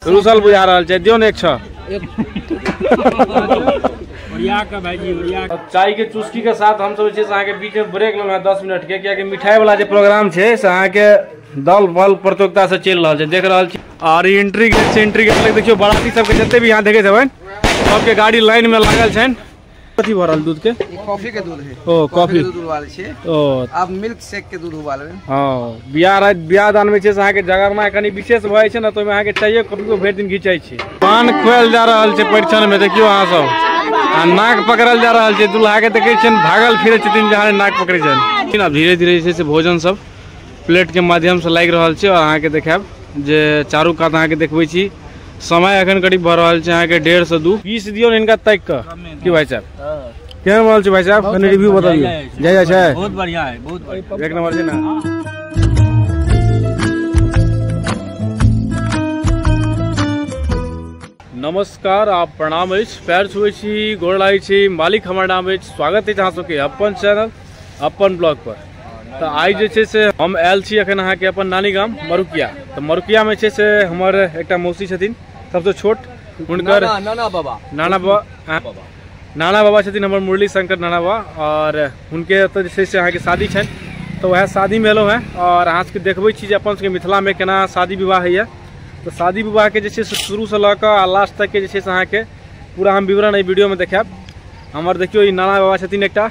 रुसल बुझा रहल छै। दियौ ने एक छह चाय के चुस्की के साथ हम सब जे छै अहाँके बीच में ब्रेक लेलहुँ 10 मिनट के, कियाकि मिठाई वाला जे प्रोग्राम छै से अहाँके दल बल प्रतियोगिता से चलि रहल छै, देख रहल छी। और एंट्री गेट छै, एंट्री गेट लग देखियौ बाराती सबके जते भी यहाँ देखैत हेबै सबके गाड़ी लाइन में लागल छनि। कथी भऽ रहल दूध के? कॉफी के दूध है। ओ कॉफी के दूध उबालै छै। ओ आब मिल्क शेक के दूध उबालबै। हां, बियाह दान में छै से अहाँके जगरमा कनि विशेष भऽ जाइ छै ने, तऽ ओहिमे अहाँके चाइये कॉफी को भरि दिन घिचै छै। पान खुआयल जा रहल छै परिछन में, देखियौ अहाँ सब। आ नाक पकड़ल जा रहल छै दुल्हा के, देखै छियनि भागल फिरै छथिन जहाँ नाक पकड़ै छनि। आब धीरे धीरे जे छै से भोजन सब प्लेट के माध्यम से लागि रहल छै। और अहाँके देखायब जे चारू कात अहाँके देखबै छी। समय अखन करीब भऽ रहल छै अहाँके 1:30 से 2। 20 दियौ ने हिनका ताकि कऽ। की भाई साहब केहन बनल छै भाई साहब, कनि रिव्यू बतबियौ। जय जय छै, बहुत बढ़िया है, बहुत बढ़िया, एक नंबर छै ना। नमस्कार, आप प्रणाम अछि, पैर छुबै छी, गोर लागै छी, मालिक हमर नाम अछि। स्वागत अछि अहाँ सबके अपन चैनल अपन ब्लॉग पर। तऽ आइ जे छै से हम आयल छी अखन अहाँके अपन नानी गाम मरुकिया। तऽ मरुकिया में छै से हमर एकटा मौसी छथिन सबसँ छोट, हुनकर नाना बाबा, नाना बाबा छथिन हमर मुरली शंकर नाना बाबा। और हुनके एतऽ जे छै से अहाँके शादी छनि, तऽ वएह शादीमे एलहुँ हेँ। और अहाँ सबके देखबै छी जे अपन सबके मिथिलामे केना शादी विवाह होइए। तऽ शादी विवाहके जे छै से शुरूसँ लऽ कऽ आ लास्ट तकके जे छै से अहाँके पूरा हम विवरण एहि वीडियोमे देखायब। हमर देखियौ ई नाना बाबा छथिन, एकटा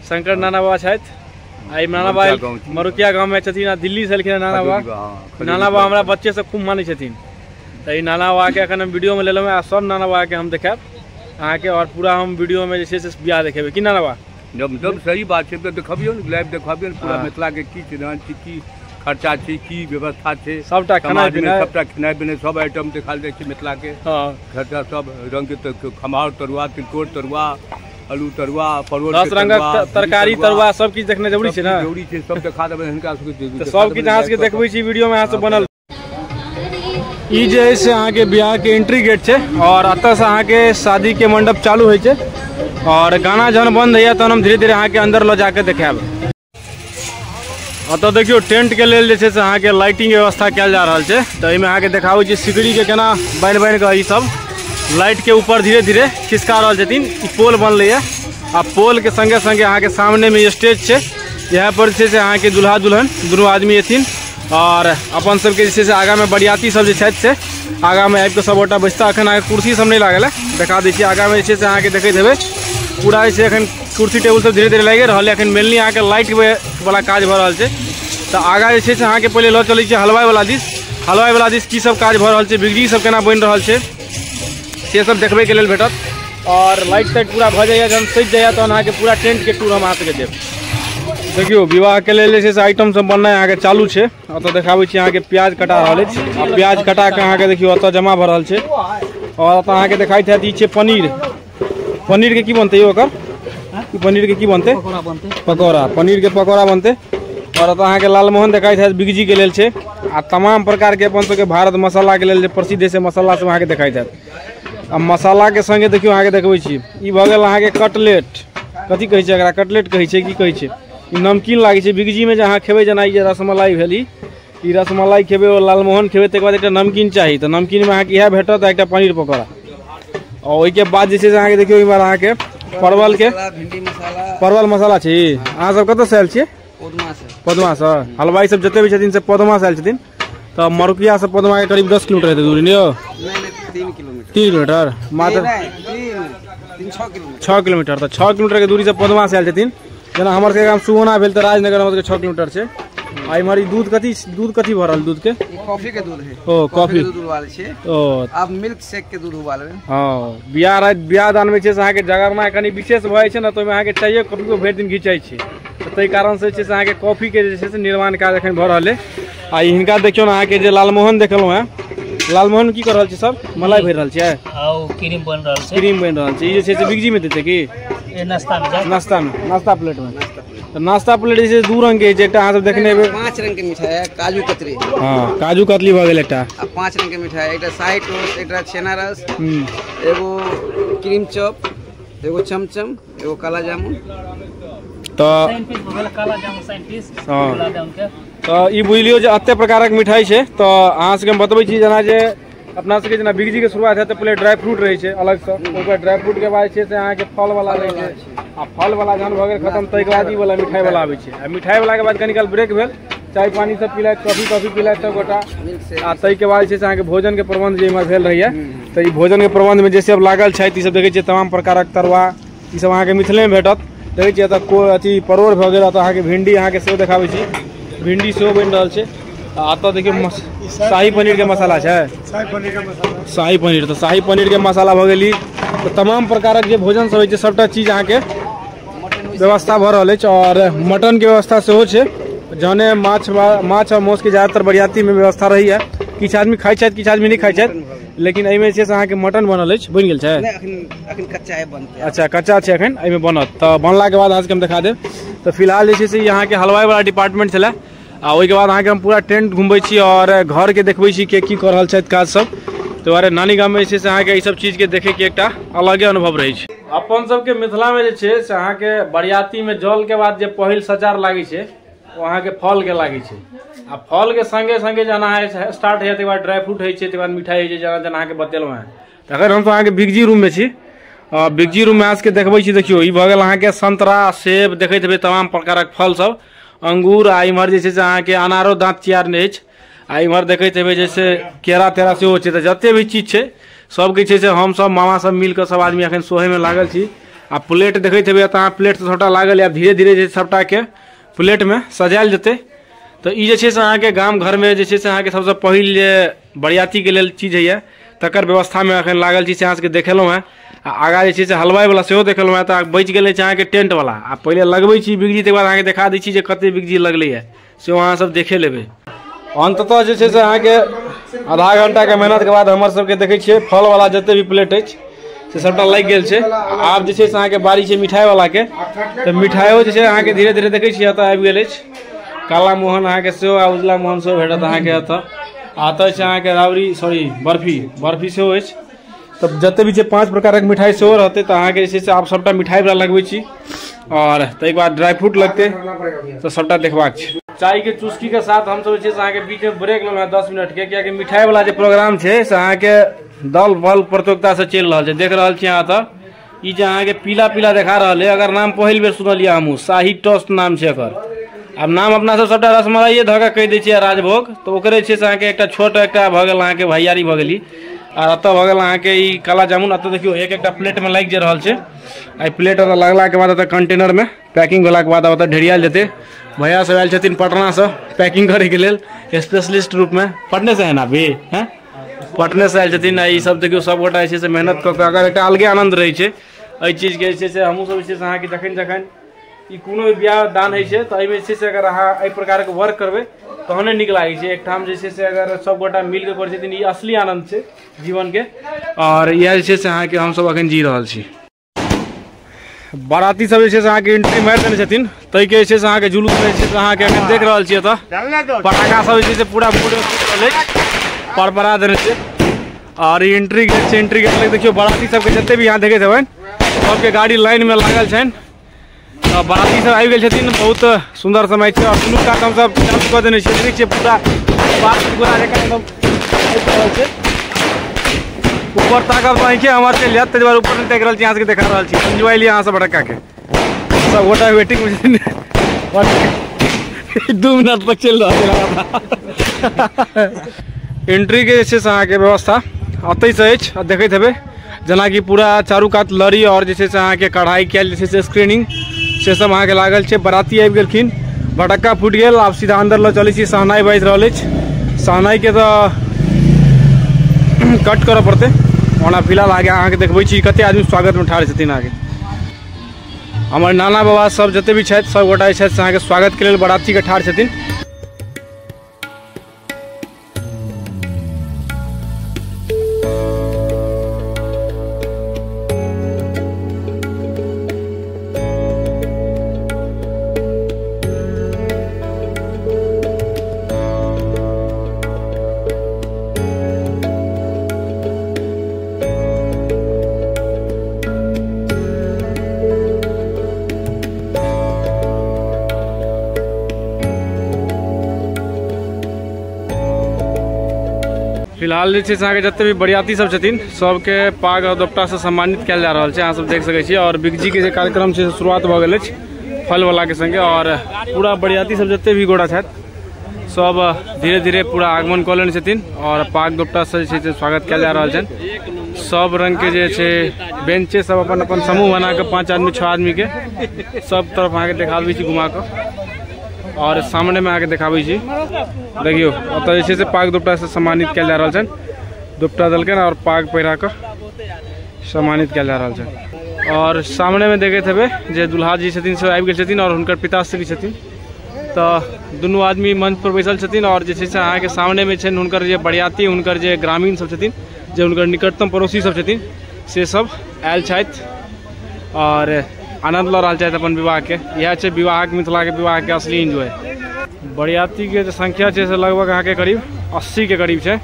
शंकर नाना बाबा छथि। आ ई नाना बाबा मरुकिया गाँवमे छथिन आ दिल्ली से एलखिन नाना बाबा। नाना बाबा हमरा बच्चेसँ खूब मानै छथिन, तऽ ई नाना बाबाके एखन हम वीडियोमे लेलहुँ हेँ। आ सब नाना बाबाके हम देखायब अहाँके, और पूरा हम वीडियोमे जे छै से बियाह देखेबै। की नाना बाबा? जब सही बात छै तऽ देखबियौ ने, लाइव देखबियौ ने पूरा मिथिलाके की छै, की खर्चा छै, की व्यवस्था छै, सबटा खेनाइ पिनाइ, सबटा खेनाइ पिनाइ सब आइटम देखायल जाइ छै मिथिला के। खर्चा सब रंग के, खम्हार तरुआ, तिलकोर तरुआ, आलू तरुआ, परोड़ 10 रंगक तरकारी तरुआ, सब किछु देखना जरूरी छै ने, जरूरी छै, सब देखा देबै हिनका सबके। तऽ सब किछु अहाँ सबके देखबै छी वीडियोमे अहाँ सब बनल। ई जे है से अहाँके बियाह के एंट्री गेट छै, और एतऽ से अहाँके शादी के मंडप चालू होइ छै। और गाना जहन बंद होइए तहन हम धीरे धीरे अहाँके अंदर लऽ जाके देखायब। एतऽ देखियौ टेंट के लेल जे छै से अहाँके लाइटिंग व्यवस्था कयल जा रहल छै। तऽ एहिमे अहाँके देखाबै छी सिकड़ी के केना बान्हि बान्हि कऽ ई सब लाइट के ऊपर धीरे धीरे खिसका रहल छथिन। ई पोल बनलैए आ पोल के संगे संगे अहाँके सामने में स्टेज छै। यहाँ पर जे छै से अहाँके दुल्हा दुल्हन दुनू आदमी एथिन। और अपन सबके जे छै से आगाँमे बरियाती सब जे छथि से आगाँमे आबि कऽ सब गोटा बैसता। एखन अहाँके कुर्सी सब नहि लागल है, देखा दै छी। आगाँमे जे छै से अहाँके देखैत हेबै पूरा जे छै एखन कुर्सी टेबुल सब धीरे धीरे लागि रहल है। एखन मेनली अहाँके लाइट वाला काज भऽ रहल छै। तऽ आगाँ जे छै से अहाँके पहिले लऽ चलै छी हलवाई वाला दिस। हलवाई वाला दिस की सब काज भऽ रहल छै, बिजली सब केना बनि रहल छै, से सब देखबैके लेल भेटत। और लाइट ताइट पूरा भऽ जाइए, जहन सजि जाइए तहन अहाँके पूरा टेंट के टूर हम अहाँ सबके देब। देखियौ विवाहके लेल जे छै से आइटम सब बननाइ अहाँके चालू छै। ओतऽ देखाबै छी अहाँके प्याज कटा रहल अछि। आ प्याज कटा कऽ अहाँके देखियौ ओतऽ जमा भऽ रहल छै। और ओतऽ अहाँके देखाइत हैत ई छै पनीर। पनीर के की बनतै यौ ओकर? पनीर के की बनतै? पकौड़ा। पनीर के पकौड़ा बनतै। और ओतऽ अहाँके लालमोहन देखाइत हैत बिगजी के लेल छै। आ तमाम प्रकार के अपन सबके भारत मसाला के लेल जे प्रसिद्ध है से मसाला सब अहाँके देखाइत हैत। आ मसाला के संगे देखियौ अहाँके देखबै छी ई भऽ गेल अहाँके कटलेट। कथी कहै छै एकरा? कटलेट कहै छै की कहै छै? ई नमकीन लागै छै बिगजी में जे अहाँ खेबै, जेना ई जे रसमलाई भेल, ई रसमलाई खेबै ओ लालमोहन खेबै, तकर बाद एकटा नमकीन चाही। तऽ नमकीनमे अहाँके इएह भेटत, एकटा पनीर पकौड़ा। आ ओहिके बाद जे छै से अहाँके देखियौ इम्हर अहाँके परवल के परवल मसाला छै। अहाँ सब कतऽसँ आयल छियै? पदमासँ। हलवाई सब जते भी छथिन से पदमासँ आयल छथिन। तऽ मरुकियासँ पदमाके करीब 10 किलोमीटर हेतै दूरी ने यौ? 3 किलोमीटर। 3 किलोमीटर मात्र 6 किलोमीटर। तऽ 6 किलोमीटर के दूरी से पदमासँ आयल छथिन। जेना हमर सबके गाम सुगौना भेल तऽ राजनगर हमर सबके 6 किलोमीटर छै। आ इम्हर ई दूध कथी, दूध कथी भऽ रहल दूध के? कॉफी के दूध है। ओ कॉफी के दूध उबालै छै। ओ आब मिल्क शेक के दूध उबालबै। हँ, बियाह दान में छै से अहाँके जगरमा कनि विशेष भऽ जाइ छै ने, तऽ ओहिमे अहाँके चाइये कॉफी को भरि दिन घिचै छै। तऽ ताहि कारण से छै से अहाँके कॉफी के जे छै से निर्माण काज एखन भऽ रहल है। आ हिनका देखियौ ने अहाँके जे लालमोहन देखलहुँ हेँ, लालमोहन की कर रहल छै? सब मलाई भरि रहल छै, क्रीम बनि रहल छै। क्रीम बनि रहल छै। ई जे छै से बिगजी में देतै की? नास्ता में, नास्ता में, नास्ता प्लेट में। तऽ नास्ता प्लेट जे छै 2 रंग के छै। एकटा अहाँ सब देखने हेबै 5 रंग के मिठाई है, काजू कतली। हँ, काजू कतली भऽ गेल एकटा। आ 5 रंग के मिठाई, एकटा शाही टोस्ट, एकटा छेना रस, एगो क्रीम चॉप, एगो चमचम, एगो काला जामुन। तऽ ई बुझि लियौ जे एते प्रकारक मिठाई छै। तऽ अहाँ सबके हम बतबै छी जेना जे अपना सबके जेना बिगजी के शुरुआत है तऽ पहिले ड्राई फ्रूट रहै छै अलगसँ, ओकर ड्राई फ्रूट के बाद छै से अहाँके फल वाला रहै छै, आ फल वाला जहन भऽ गेल खतम ताहिके बाद ई वाला मिठाई वाला आबै छै। आ मिठाई वाला के बाद कनी काल ब्रेक भेल, चाय पानी सब पिलथि, कॉफी तॉफी पिलथि सब गोटा। आ ताहिके बाद छै से अहाँके भोजन के प्रबंध जे इम्हर भेल रहैया, तऽ ई भोजन के प्रबंध में जे सब लागल छथि ई सब देखै छियै तमाम प्रकारक तरुआ ई सब अहाँके मिथिले में भेटत। देखै छियै एतऽ को अथी परोड़ भऽ गेल, एतऽ अहाँके भिंडी अहाँके सेहो देखाबै छी, भिंडी सेहो बनि रहल छै। आ एतऽ देखियौ शाही पनीर के मसाला छै, शाही पनीर, तऽ शाही पनीर के मसाला भऽ गेल। तऽ तमाम प्रकारक जे भोजन सब होइ छै सबटा चीज अहाँके व्यवस्था भऽ रहल अछि। और मटन के व्यवस्था सेहो छै, जहने माछ माछ और मांस के ज्यादातर बरियाती में व्यवस्था रहैया, किछु आदमी खाइ छथि किछु आदमी नहि खाइ छथि, लेकिन एहिमे जे छै से अहाँके मटन बनल अछि। बनि गेल छै? अखन कच्चा है, बनतै। अच्छा कच्चा छै अखन, एहिमे बनत तऽ बनलाके बाद अहाँके हम देखा देब। तऽ फिलहाल जे छै से अहाँके हलवाई वाला डिपार्टमेंट छलै। आ ओहिके बाद अहाँके हम पूरा टेंट घुमबै छी और घरके देखबै छी के की कऽ रहल छथि काज सब। ताहि दुआरे नानी गाममे जे छै से अहाँके एहि सब चीजके देखैके एकटा अलगे अनुभव रहै छै। अपन सबके मिथिलामे जे छै से अहाँके बरियातीमे जलके बाद जे पहिल सचार लागै छै ओ अहाँके फलके लागै छै। आ फलके संगे संगे जेना अहाँ स्टार्ट होइए ताहिके बाद ड्राई फ्रूट होइ छै, ताहिके बाद मिठाई होइ छै, जेना जेना अहाँके बतेलहुँ हेँ। तऽ अखन हमसब अहाँके बिगजी रूममे छी। बिगजी रूममे अहाँ सबके देखबै छी, देखियौ ई भऽ गेल अहाँके संतरा, सेब, देखैत हेबै तमाम प्रकारक फल सब, अंगूर, आ इम्हर जे छै से अहाँके अनारो दाँत चियारने अछि। आ इम्हर देखैत हेबै जैसे केरा तेरा सेहो छै। तऽ जते भी चीज छै सबके छै से हमसब मामा सब मिलके सब आदमी अखन सोहैमे लागल छी। आ प्लेट देखैत हेबै तऽ अहाँ प्लेट सबटा लागल, आब धीरे धीरे जे सबटाके प्लेटमे सजायल जेतै। तऽ ई जे छै से अहाँके गाम घरमे जे छै से अहाँके सबसँ पहिल जे बरियातीके लेल चीज होइए तकर व्यवस्थामे अखन लागल छी, से अहाँ सबके देखेलहुँ हेँ। आ आगाँ जे छै से हलवाइवला सेहो देखेलहुँ हेँ। तऽ बचि गेल अछि अहाँके टेंटवला। आ पहिले लगबै छी बिगजी, तकर बाद अहाँके देखा दै छी जे कते बिगजी लगलैए, सेहो अहाँ सब देखे लेबै। अन्ततः जे छै से अहाँके आधा घंटाके मेहनतके बाद हमर सबके देखै छियै फलवला जते भी प्लेट अछि से सबटा लागि गेल छै। आब जे छै से अहाँके बारी छै मिठाइवलाके, तऽ मिठाइयो जे छै अहाँके धीरे धीरे देखै छियै एतऽ आबि गेल अछि। काला मोहन अहाँके सेहो आ उजला मोहन सेहो भेटत अहाँके एतऽ। आ एतऽ छै अहाँके राबड़ी, सॉरी बर्फी, बर्फी सेहो अछि। तऽ जते भी छै 5 प्रकारक मिठाई सेहो रहतै। तऽ अहाँके जे छै से आब सबटा मिठाइवला लगबै छी और ताहिके बाद ड्राई फ्रूट लगतै, तऽ सबटा देखबाक छै। चाय के चुस्की के साथ हमसब जे छै से अहाँके बीच में ब्रेक लेलहुँ हेँ 10 मिनट के, कियाकि मिठाई वाला जे प्रोग्राम छै से अहाँके दल बल प्रतियोगिता से चलि रहल छै। देख रहल छी अहाँ तऽ ई जे अहाँके पीला पीला देखा रहल है, अगर नाम पहिल बेर सुनलियै हमहूँ, शाही टोस्ट नाम छै एकर। आब नाम अपना सब सबटा रसमलाइए धऽ कऽ कहि दै छियै राजभोग, तऽ ओकरे छै से अहाँके एकटा छोट एकटा भऽ गेल अहाँके भैयारी भऽ गेली। आ एतऽ भऽ गेल अहाँके ई काला जामुन। एतऽ देखियौ एक एकटा प्लेटमे लागि जे रहल छै। एहि प्लेट ओतऽ लगलाके बाद एतऽ कंटेनरमे पैकिंग भेलाके बाद ओतऽ ढेरियाल जेतै। भैया सब आयल छथिन पटनासँ पैकिंग करैके लेल स्पेशलिस्ट रूपमे, पटनेसँ है ना अभी, हैं पटनेसँ आयल छथिन। आ ई सब देखियौ सब गोटा जे छै से मेहनत कऽ कऽ अगर एकटा अलगे आनन्द रहै छै एहि चीजके। जे छै से हमहूँ सब जे छै से अहाँके जखन जखन ई कोनो भी बियाह दान होइ छै तऽ एहिमे जे छै से अगर अहाँ एहि प्रकारके वर्क करबै तहने नीक लागै छै। एकठाम जे छै से अगर सब गोटा मिलके करै छथिन, ई असली आनन्द छै जीवनके। आओर इएह जे छै से अहाँके हमसब अखन जी रहल छी। बाराती सब जे छै से अहाँके एंट्री मारि देने छथिन, ताहिके जे छै से अहाँके जुलूस जे छै से अहाँके अखन देख रहल छी। एतऽ पटाखा सब जे छै से पूरा मूड में परपरा देने छै। और ई एंट्री गेट छै, एंट्री गेट लग देखियौ बाराती सबके जते भी यहाँ देखैत हेबै सबके गाड़ी लाइन में लागल छनि। तऽ बाराती सब आबि गेल छथिन, बहुत सुन्दर समय छै। और दुनू कात हमसब चालू कऽ देने छियै, देखै छियै पूरा बात गोरा जकाँ एकदम आबि रहल छै। ऊपर ताकब तऽ आँखि हमर चलि जायत, ताहि दुआरे ऊपर नहि ताकि रहल छी, अहाँ सबके देखा रहल छी। एंजॉय लिअ अहाँ सब फटक्का के, सब गोटा वेटिंग में छथिन। 2 मिनट तक चलि रहल छै लगातार। एंट्री के जे छै से अहाँके व्यवस्था ओतहिसँ अछि। आ देखैत हेबै जेनाकि पूरा चारू कात लड़ी और जे छै से अहाँके कढ़ाई कयल जे छै से स्क्रीनिंग से सब अहाँके लागल छै। बाराती आबि गेलखिन, फटक्का फूटि गेल, आब सीधा अन्दर लऽ चलै छी। शहनाई बाजि रहल अछि, शहनाईके तऽ कट करऽ पड़तै। ओना फिलहाल आगे अहाँके देखबै छी कते आदमी स्वागतमे ठाढ़ छथिन। अहाँके हमर नाना बाबा सब जते भी छथि सब गोटा जे छथि से अहाँके स्वागतके लेल बारातीके ठाढ़ छथिन। फिलहाल जे छै से अहाँके जते भी बरियाती सब छथिन सबके पाग और दोपटा से सम्मानित कयल जा रहल छै, अहाँ सब देख सकै छी। और बिगजी के जे कार्यक्रम छै से शुरुआत भऽ गेल अछि फल वाला के संगे, और पूरा बरियाती सब जते भी गोटा छथि सब धीरे धीरे पूरा आगमन कऽ लेने छथिन और पाग दोपटा से जे छै से स्वागत कयल जा रहल छनि। सब रंग के जे छै बेंचे सब अपन अपन समूह बना के 5 आदमी 6 आदमी के सब तरफ अहाँके देखाबै छी घुमा कऽ, और सामने में अहाँके देखाबै छी। देखियौ ओतऽ जे छै से पाग दोपटा से सम्मानित कयल जा रहल छनि, दोपटा देलकनि और पाग पहिरा कऽ सम्मानित कयल जा रहल छनि। और सामने में देखैत हेबै जे दुल्हा जी छथिन से आबि गेल छथिन और हुनकर पिताश्री छथिन, तऽ दुनू आदमी मंच पर बैसल छथिन। और जे छै से अहाँके सामने में छनि हुनकर जे बरियाती, हुनकर जे ग्रामीण सब छथिन, जे हुनकर निकटतम पड़ोसी सब छथिन से सब आयल छथि और आनंद लऽ रहल छथि अपन विवाहके। इएह छै विवाहक, मिथिलाके विवाहके असली एंजॉय। बरियातीके जे संख्या छै से लगभग अहाँके करीब 80 के करीब छै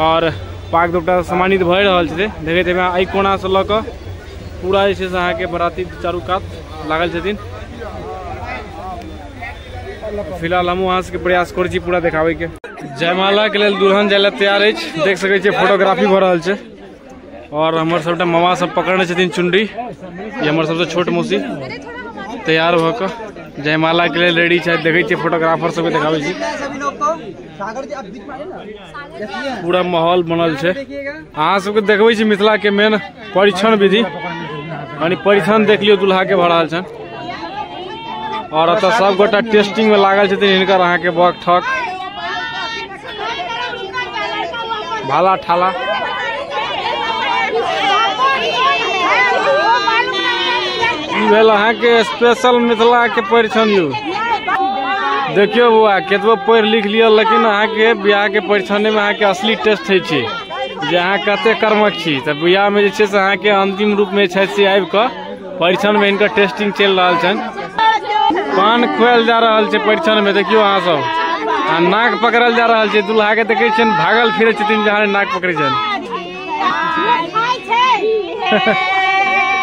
और पाग दोपटा सम्मानित भऽ रहल छै। देखैत हेबै एहि कोनासँ लऽ कऽ पूरा जे छै से अहाँके बराती चारू कात लागल छथिन। फिलहाल हमहूँ अहाँ सबके प्रयास करै छी पूरा देखाबैके। जयमाला के लेल दुल्हन जाय लए तैयार अछि, देख सकै छियै फोटोग्राफी भऽ रहल छै और हमर सबटा मामा सब पकड़ने छथिन चुनरी। ई हमर सबसँ छोट मौसी तैयार भऽ कऽ जयमाला के लेल रेडी छथि। देखै छियै फोटोग्राफर सबके देखाबै छी, पूरा माहौल बनल छै। अहाँ सबके देखबै छी मिथिला के मेन परीक्षण विधि, यानी परीक्षण देख लियौ दुल्हा के भऽ रहल छनि। और एतऽ सब गोटा टेस्टिंग में लागल छथिन, हिनकर अहाँके बक ठक भाला ठाला। ई भेल अहाँके स्पेशल मिथिला के परीक्षण। यौ देखियौ बौआ, केतबो पढ़ि लिख लिअ लेकिन अहाँके बियाह के परीक्षण में अहाँके असली टेस्ट होइ छै जे अहाँ कते कर्मक छी। तऽ बियाह में जे छै से अहाँके अंतिम रूप में छै से आबि कऽ परीक्षण में हिनकर टेस्टिंग चलि रहल छनि। पान खुआयल जा रहल छै परीक्षण में, देखियौ अहाँ सब। आ नाक पकड़ल जा रहल छै दुल्हा के, देखै छियनि भागल फिरै छथिन जहाँ नाक पकड़ै छनि।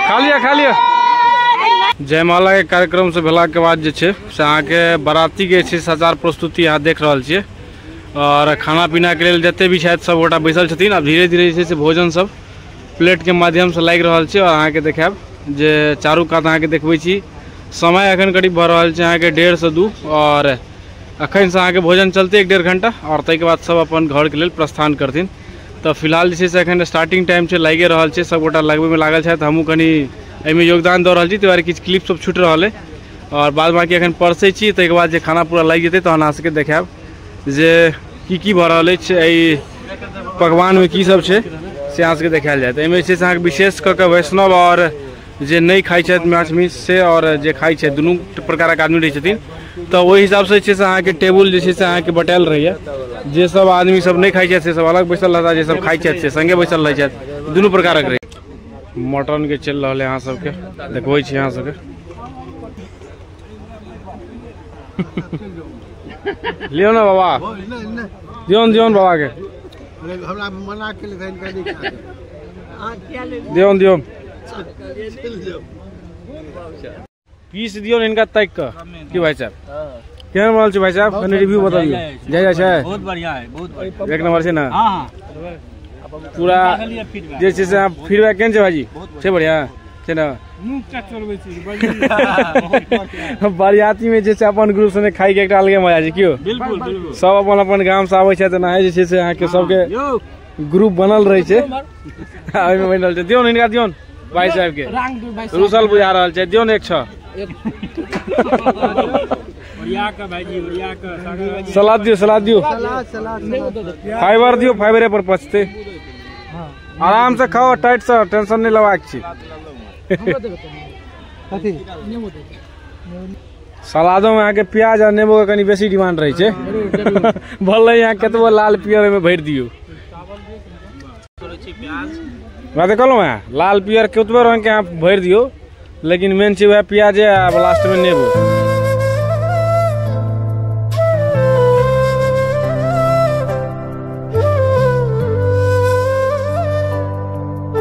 खा लिअ खा लिअ। जयमाला के कार्यक्रम से भेला के बाद जे छै से अहाँके बाराती के छै सचार प्रस्तुति अहाँ देख रहल छियै। और खाना पीना के लेल जते भी छथि सब गोटा बैसल छथिन। आब धीरे धीरे जे छै से भोजन सब प्लेट के माध्यम से लागि रहल छै। और अहाँके देखायब जे चारू कात अहाँके देखबै छी। समय अखन करीब भऽ रहल छै अहाँके 1:30 से 2 और अखन से अहाँके भोजन चलतै 1-1.5 घंटा और ताहिके बाद सब अपन घरके लेल प्रस्थान करथिन। तऽ फिलहाल जे छै से अखन स्टार्टिंग टाइम छै, लागिए रहल छै, सब गोटा लगबैमे लागल छथि। हमहूँ कनि एहिमे योगदान दऽ रहल छी, ताहि दुआरे किछु क्लिप सब छूटि रहल अइ। और बाद बाकी अखन परसै छी, ताहिके बाद जे खाना पूरा लागि जेतै तहन अहाँ सबके देखायब जे की की भऽ रहल अछि, एहि पकवानमे की सब छै से अहाँ सबके देखायल जायत। एहिमे जे छै से अहाँके विशेष कऽ कऽ वैष्णव और जे नहि खाइ छथि माछ मीस से और जे खाइ छथि, दुनू प्रकारक आदमी रहै छथिन। तऽ ओहि हिसाबसँ जे छै से अहाँके टेबुल जे छै से अहाँके बटायल रहैए। जे सब आदमी सब नहि खाइ छथि से सब अलग बैसल रहता, जे सब खाइ छथि से संगे बैसल रहै छथि, दुनू प्रकारक रहै। मटन के चलि रहल है अहाँ सबके देखबै छी अहाँ सबके। लियौ ने बाबा, दियौन दियौन बाबा के, दियौन दियौन पीस दियौन हिनका ताकि कऽ। की भाई साहब केहन बनल छै भाई साहब, कनि रिव्यू बतबियौ। जय जय छै, बहुत बढ़िया है, बहुत बढ़िया, एक नंबर छै ने। हां पूरा जे छै से फीडबैक केहन छै भाईजी? छै बढ़िया छै ने। बरियाती में जे छै अपन ग्रुप संगे खाइ के एकटा अलगे मजा छै। क्यों? बिल्कुल बिल्कुल, सब अपन अपन गाम से आबै छै तऽ जे छै से अहाँके सबके ग्रुप बनल रहै छै। ओहिमे बनि रहल छै। दियौन हिनका, दियौन भाई साहब के, रुसल बुझा रहल छै। दियौन 1 6 सलाद दियौ, सलाद दियौ, फाइबर दियौ, फाइबरे पर पचतै। आराम से खाओ, टाइट से, टेंशन नहीं लेबाक छी। सलादो में अहाँके प्याज आ नेबो के कनि बेसी डिमांड रहै छै। भले अहाँ कतबो लाल पियर ओहिमे भरि दियौ। बात कहलहुँ हैं, लाल पियर कतबो रंग के अहाँ भरि दियौ, लेकिन मेन छै वएह प्याजे आ लास्ट में नेबो।